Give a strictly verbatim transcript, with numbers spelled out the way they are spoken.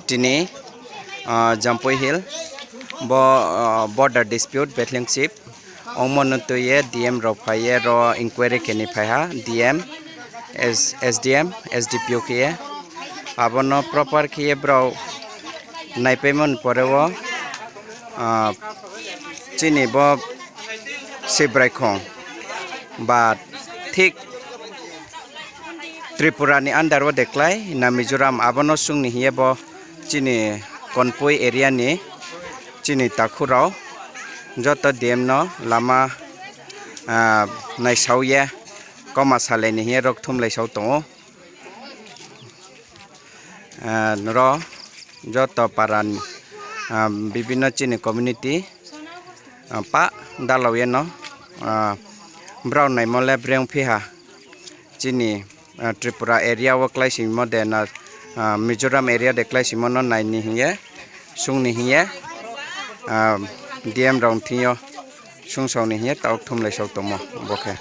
Tini, ah, Jampui Hill bo, ah, border dispute bethleng sip ongmo no twiye D M rok phaiye ro inquiry keni phaiha D M, S-, S D M, S D P O khiye abono proper khiye bro naipaimani pore o, ah, chini bo Sibraikhong ba thik Tripura ni under o de klai na Mizoram abono sungni hiye bo chini Konpui area ni chini takhurao joto D M no lama, ah, naisao ye koma salai ni hiye rok thumlai sao tongo. Ah, noro joto para ni, ah, bibinno chini community, ah, pa dalao yeno, ah, brao naimo le breng phiha chini, ah, Tripura area o klai simo de na, ah, Mizoram area de klai simo no nai ni hiye sung ni hiye, ah, D M rok thing yo sung sao ni hiye tauk thumlai sao tongmo bo khe.